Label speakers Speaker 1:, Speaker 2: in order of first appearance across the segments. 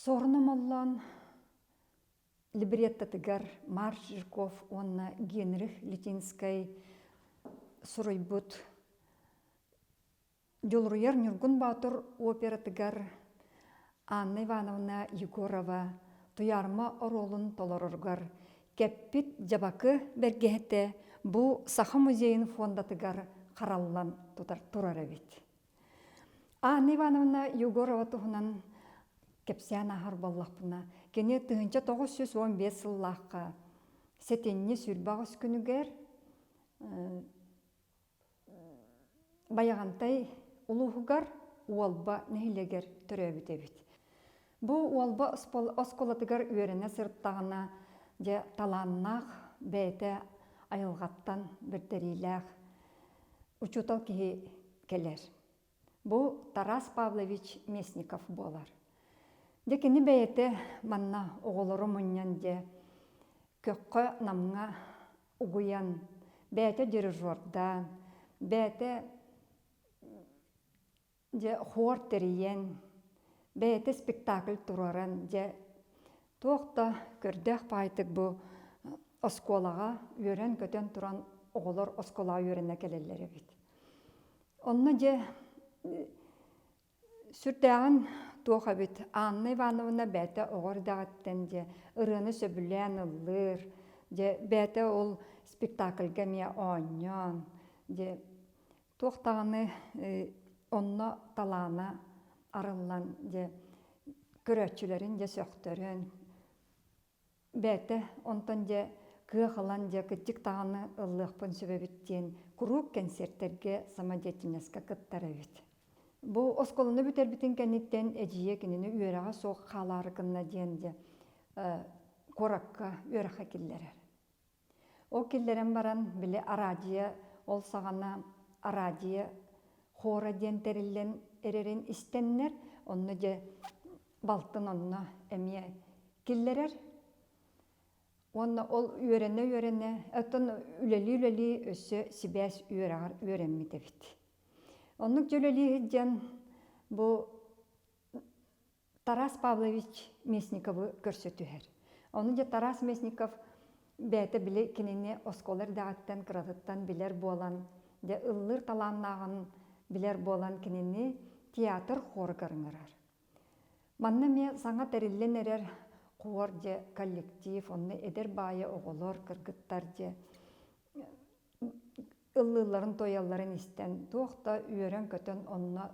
Speaker 1: Суорун Омоллоон либреттотыгар Марк Жирков уонна Генрих Литинскэй суруйбут Дьулуруйар Ньургун Боотур оператыгар Анна Ивановна Егорова Туйаарыма оруолун толороругар кэппит дьабакы бэргэһэтэ бу Саха музейын фондатыгар хараллан турар эбит. Анна Ивановна Егорова туһунан кэпсээн ааһар буоллахпына, кини 1915 сыллаахха сэтинньи 28 күнүгэр Байаҕантай улууһугар Уолба нэһилиэгэр төрөөбүт эбит. Бу Уолба оскуолатыгар үөрэнэ сырыттаҕына, дьэ талааннаах бэйэтэ айылҕаттан бэрдэриилээх учуутал киһи кэлэр. Бу Тарас Павлович Местников буолар. Дьэ кини бэйэтэ манна оҕолору мунньан дьэ көххө Намҥа угуйан, бэйэтэ дирижердаан, бэйэтэ дьэ хор тэрийэн, бэйэтэ спектакль туруоран дьэ туох да көрдөөх баайтык бу оскуолаҕа үөрэн-көтөн туран оҕолор оскуолаҕа үөрэнэ кэлэллэр эбит. Онно дьэ Сүрдээҕин туох эбит, Анна Ивановна бэйэтэ оҕо эрдэҕиттэн дьэ ырыаны сөбүлээн ыллыыр, дьэ бэйэтэ ол спектакльга эмиэ оонньоон, дьэ туох даҕаны онно талаана арыллан дьэ көрөөччүлэрин дьэ сөхтөрөн Бэйэтэ онтон дьэ кыах ылан дьэ кырдьык даҕаны ыллыахпын сөп эбит диэн куруук кэнсиэртэргэ самодеятельноска кыттар эбит. Бу оскуоланы бүтэрбитин кэнниттэн эдьиийэ кинини үөрэҕэ суох хаалаары гынна диэн дьэ куоракка үөрэххэ киллэрэр. Ол киллэрэн баран били араадьыйа ол саҕана араадьыйа хора диэн тэриллэн эрэрин истэннэр онно дьэ балтын онно эмиэ киллэрэр уонна ол үөрэнэ-үөрэнэ оттон үлэлии-үлэлии өссө сибээс үөрэҕэр үөрэммит эбит. Оннук дьэ үлэлии сылдьан бу Тарас Павлович Местниковы көрсө түһэр. Ону дьэ Тарас Местников бэйэтэ били кинини оскуола эрдэҕиттэн кыратыттан билэр буолан, дьэ ыллыыр талааннааҕын билэр буолан кинини театр хоругар ыҥырар. Манна эмиэ саҥа тэриллэн эрэр хор дьэ коллектив, онно эдэр баайа оҕолор, кыргыттар дьэ ыллыылларын туойалларын истэн туох да үөрэн-көтөн онно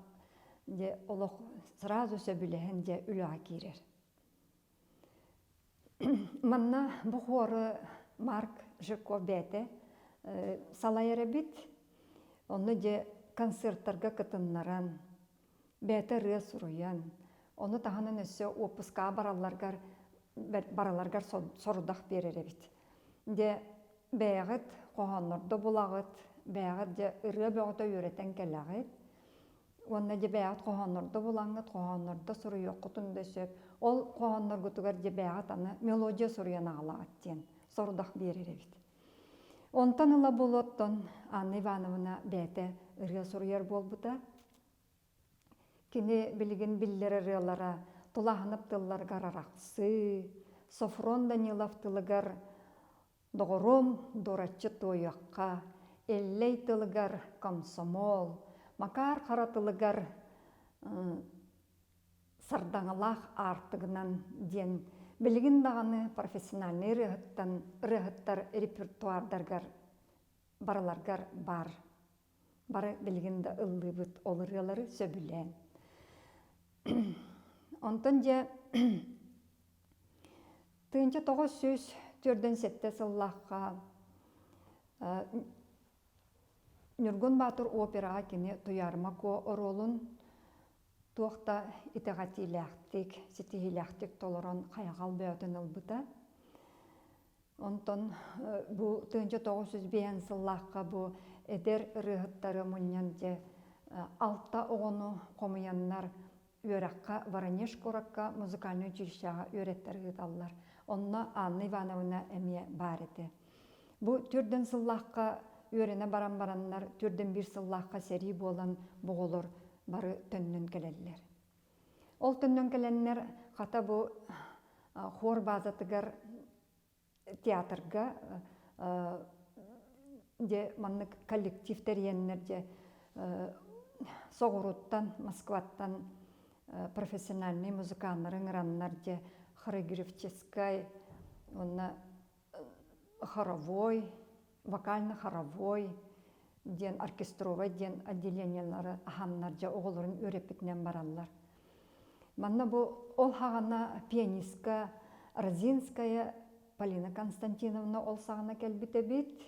Speaker 1: дьэ олох сразу сөбүлэһэн дьэ үлэҕэ киирэр. Манна бу хуору Марк Жирков бэйэтэ салайар эбит. Онно дьэ концерттарга кытыннаран, бэйэтэ ырыа суруйан, ону таһынан өссө уоппускаҕа баралларгар бараларгар сорудах биэрэр эбит. Дьэ бэйэҕит хоһооннордо булаҕыт, бэйэҕит дьэ ырыа бөҕөтө үөрэтэн кэлэҕит уонна дьэ бэйэҕит хоһооннордо булаҥҥыт, хоһооннордо суруйуоххутун да сөп. Ол хоһоонноргутугар дьэ бэйэҕит аны мелодия суруйан аҕалаҕыт диэн сорудах биэрэр эбит. Онтон ыла буолуоттан Анна Ивановна бэйэтэ ырыа суруйар буолбута. Кини билигин биллэр ырыалара Тулааһынап тылларыгар арахсыы, Софрон Данилов тылыгар Доҕорум, дуораччы туойуохха, Эллэй тылыгар Комсомол, Макар Хара тылыгар Сардаҥалаах аартыгынан диэн билигин даҕаны профессиональнай ырыаһыттан ырыаһыттар репертуардарыгар барыларгар баар. Бары билигин да ыллыыбыт ол ырыалары сөбүлээн. Онтон дьэ 1947 сыллаахха Ньургун Баатыр операҕа кини Туйаарыма Куо оруолун туох да итэҕэтиилээхтик, ситиһиилээхтик толорон хайҕал бөҕөтүн ылбыта. Онтон бу 1905 сыллаахха бу эдэр ырыаһыттары мунньан дьэ алта оҕону хомуйаннар үөрэххэ Воронеж куоракка музыкальнай училищеҕа үөрэттэр ыыталлар. Онно Анна Ивановна эмиэ баар этэ. Бу түрдэн сыллаахха үөрэнэ баран бараннар түрдэн биир сыллаахха сэрии буолан бу оҕолор бары төннөн кэлэллэр. Ол төннөн кэлэннэр хата бу хор базатыгар театрга дьэ маннык коллектив тэрийэннэр дьэ соҕурууттан Москваттан профессиональнай музыканнары ыҥыраннар дьэ хореографическай уонна хоровой вокально-хоровой диэн оркестровай диэн отделениелары аһаннар дьэ оҕолорун үөрэппитинэн бараллар. Манна бу ол хаҕана пианистка Розинская Полина Константиновна ол саҕана кэлбит эбит.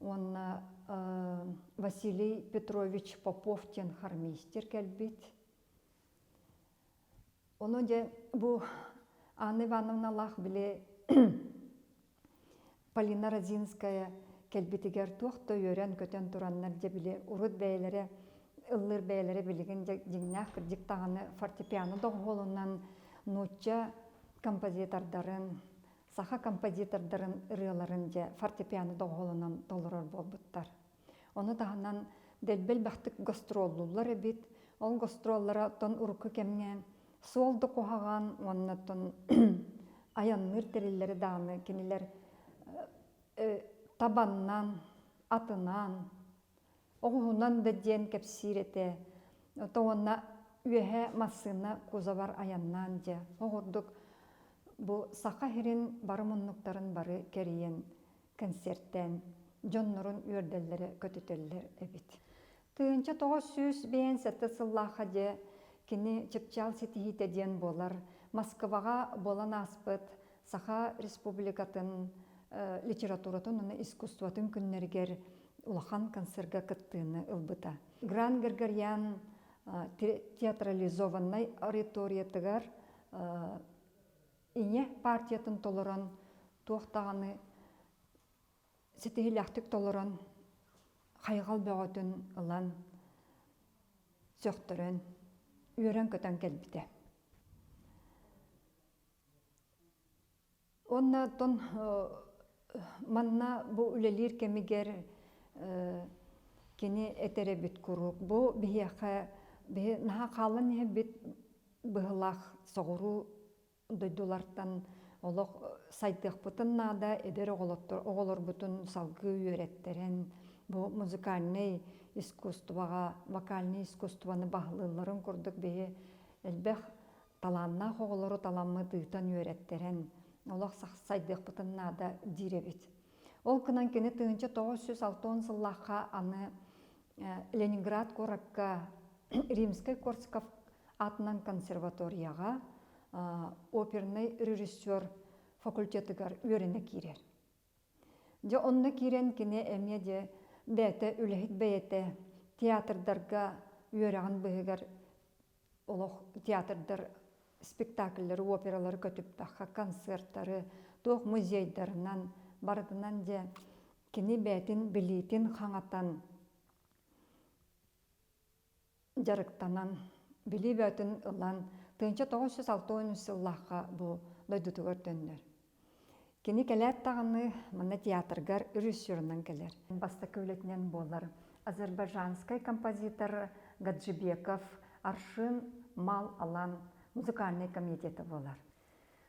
Speaker 1: Уонна Василий Петрович Попов диэн хормейстер кэлбит. Ону дьэ бу Анна Ивановналаах били Полина Розинская кэлбитигэр туох да үөрэн-көтөн тураннар дьэ били урут бэйэлэрэ ыллыыр бэйэлэрэ билигин дьэ дьиҥнээх кырдьык даҕаны фортепиано доҕуһуолунан нуучча композитордарын, саха композитордарын ырыаларын дьэ фортепиано доҕуһуолунан толорор буолбуттар. Ону таһынан дэлби элбэхтик гастроллууллар эбит. Ол гастроллара оттон урукку кэмҥэ суол да куһаҕан уонна оттон айанныыр тэриллэри даҕаны кинилэр табаннан, атынан, оҕуһунан да диэн кэпсиир этэ. Ото уонна үөһэ массыына кузовар айаннаан дьэ оҕурдук бу Саха сирин бары муннуктарын бары кэрийэн концерттээн дьоннорун үөрдэллэрэ көтүтэллэр эбит. 1957 сыллаахха дьэ кини чыпчаал ситиһиитэ диэн буолар Москваҕа буолан ааспыт Саха Республикатын литературатын уонна искусствотын күннэригэр улахан концерга кыттыыны ылбыта. Гран Григорян театрализованнай ораториятыгар Ийэ партиятын толорон, туох даҕаны ситиһиилээхтик толорон, хайҕал бөҕөтүн ылан, сөхтөрөн, үөрэн-көтөн кэлбитэ. Уонна оттон манна бу үлэлиир кэмигэр кини этэр эбит куруук бу биһиэхэ биһи наһаа хаалан иһэбит быһылаах соҕуруу дойдулартан олох сайдыахпытын наада эдэр оҕолорбутун салгыы үөрэттэрэн бу музыкальнай искусствоҕа вокальнай искусствоны баһылыылларын курдук биһи элбэх талааннаах оҕолору таламмыт ыытан үөрэттэрэн олох сайдыахпытын наада диир эбит. Ол гынан кини 1960 сыллаахха аны Ленинград куоракка Римскай-Корсаков аатынан консерваторияҕа опернай режиссер факультетыгар үөрэнэ киирэр. Дьэ онно киирэн кини эмиэ дьэ бэйэтэ үлэһит бэйэтэ театрдарга үөрэҕин быыһыгар олох театрдар спектакльлары, опералары көтүппэххэ, концерттары, туох музейдарынан барытынан дьэ кини бэйэтин билиитин хаҥатан дьарыктанан, билии бөтүн ылан 1963 сыллаахха бу дойдутугар төннөр. Кини кэлээт даҕаны манна театргар режиссерунан кэлэр. Бастакы үлэтинэн буолар азербайджанскай композитор Гаджибеков Аршин Мал Алан музыкальнай комедията буолар.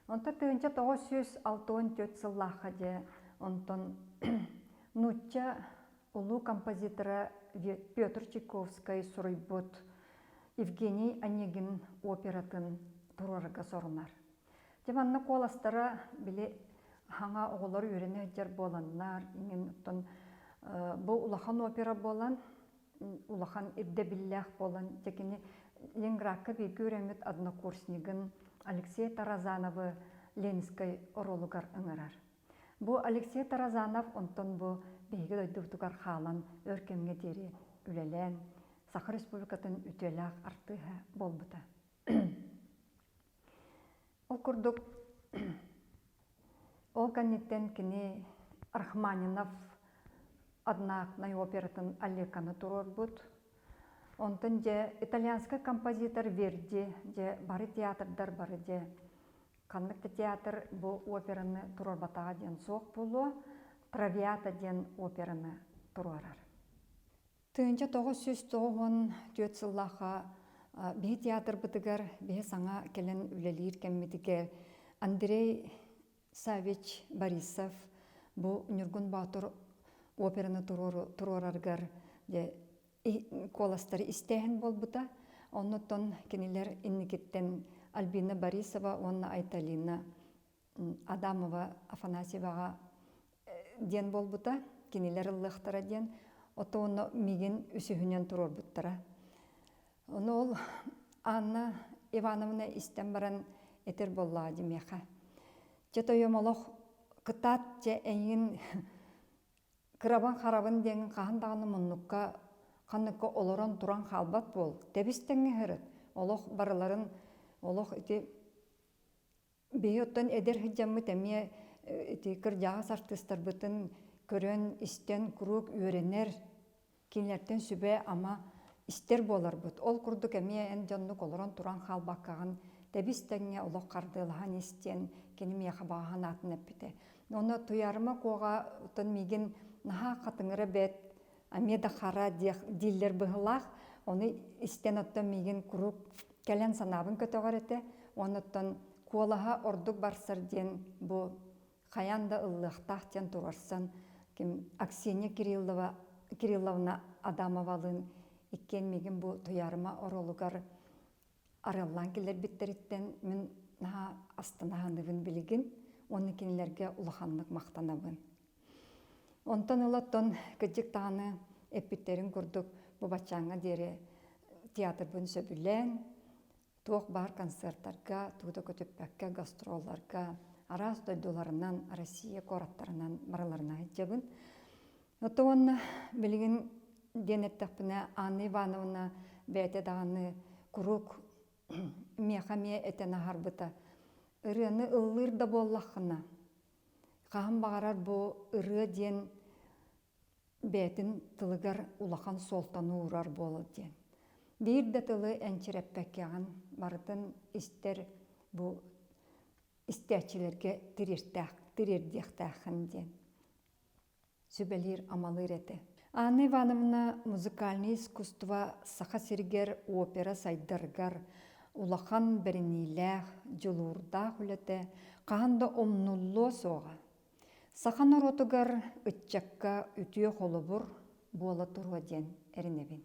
Speaker 1: Онтон 1964 сыллаахха дьэ онтон нуучча улуу композитора Петр Чайковскай суруйбут Евгений Онегин оператын туруорарга сорунар. Дьэ манна куоластара били хаҥа оҕолор үөрэнэ сылдьар буоланнар, иҥин оттон бу улахан опера буолан, улахан ирдэбиллээх буолан, дьэ кини Ленинградка бииргэ үөрэммит однокурснигын Алексей Таразановы Ленинскэй оруолугар ыҥырар. Бу Алексей Таразанов онтон бу биһиги дойдубутугар хаалан өр кэмҥэ диэри үлэлээн Саха Республикатын үтүөлээх артыыһа буолбута. Ол курдук ол кэнниттэн кини Рахманинов одноактнай оператын Аллеканы туруорбут. Онтон дьэ итальянскай композитор Верди дьэ бары театрдар бары дьэ ханнык да театр бу операны туруорбатаҕа диэн суох буолуо Травиата диэн операны туруорар. 1994 сыллаахха. Биһи театрбытыгар биһи саҥа кэлэн үлэлиир кэммитигэр Андрей Савич Борисов бу Ньургун Боотур операны туруорарыгар дьэ куоластары истээһин буолбута. Оннуттан кинилэр инникиттэн Альбина Борисова уонна Айталина Адамова Афанасьеваҕа диэн буолбута. Кинилэр ыллыахтара диэн. Ото онно миигин үсүһүнэн туруорбуттара. Ону ол Анна Ивановна истэн баран этэр буоллаҕа дии миэхэ. Чэ тойом олох кытаат дьэ эйигин кырабын харабын диэҥин хаһан даҕаны муннукка ханныкка олорон туран хаалбат буол. Тэбис тэҥҥэ сырыт. Олох барыларын олох ити Биһи оттон эдэр сылдьаммыт эмиэ ити кырдьаҕас артыыстарбытын көрөн, истэн куруук үөрэнэр, кинилэртэн сүбэ-ама истэр буоларбыт. Ол курдук эмиэ эн дьоннук олорон туран хаалбаккаҕын тэбис-тэҥҥэ олох хардыылаһан ис диэн кини миэхэ баҕа санаатын эппитэ. Ону Туйаарыма Куоҕа оттон миигин наһаа хатыҥыра бэрт, эмиэ да хара диэх дииллэр быһыылаах. Ону истэн оттон миигин куруук кэлэн санаабын көтөҕөр этэ. Онуттан куолаһа ордук барсар диэн бу хайаан да ыллыахтаах диэн туруорсан ким Аксинья Кириллова Кирилловна Адамовалыын иккиэн миигин бу Туйаарыма оруолугар арыаллаан киллэрбиттэриттэн мин наһаа астына билигин уонна кинилэргэ улаханнык махтанабын. Онтон ыла оттон кырдьык даҕаны эппиттэрин курдук бу баччааҥҥа диэри театрбын сөбүлээн, туох баар концертарга, тугу да көтүппэккэ гастролларга, араас дойдуларынан, Россия куораттарынан барыларына сылдьабын. Ото уонна билигин диэн эттэхпинэ, Анна Ивановна бэйэтэ даҕаны куруук миэхэ эмиэ этэн аһарбыта. Ырыаны ыллыыр да буоллаххына, Хаһан баҕарар бу ырыа диэн бэйэтин тылыгар улахан суолтаны уурар буолар диэн. Биир да тылы энчирэппэккэҕин барытын истэр бу истээччилэргэ тириэрдиэхтээххин диэн сүбэлиир-амалыыр этэ. Анна Ивановна музыкальнай искусство Саха сиригэр опера сайдарыгар улахан бэриниилээх, дьулуурдаах үлэтэ хаһан да умнуллуо суоҕа. Саха норуотугар ыччакка үтүө холобур буола туруо диэн эрэнэбин.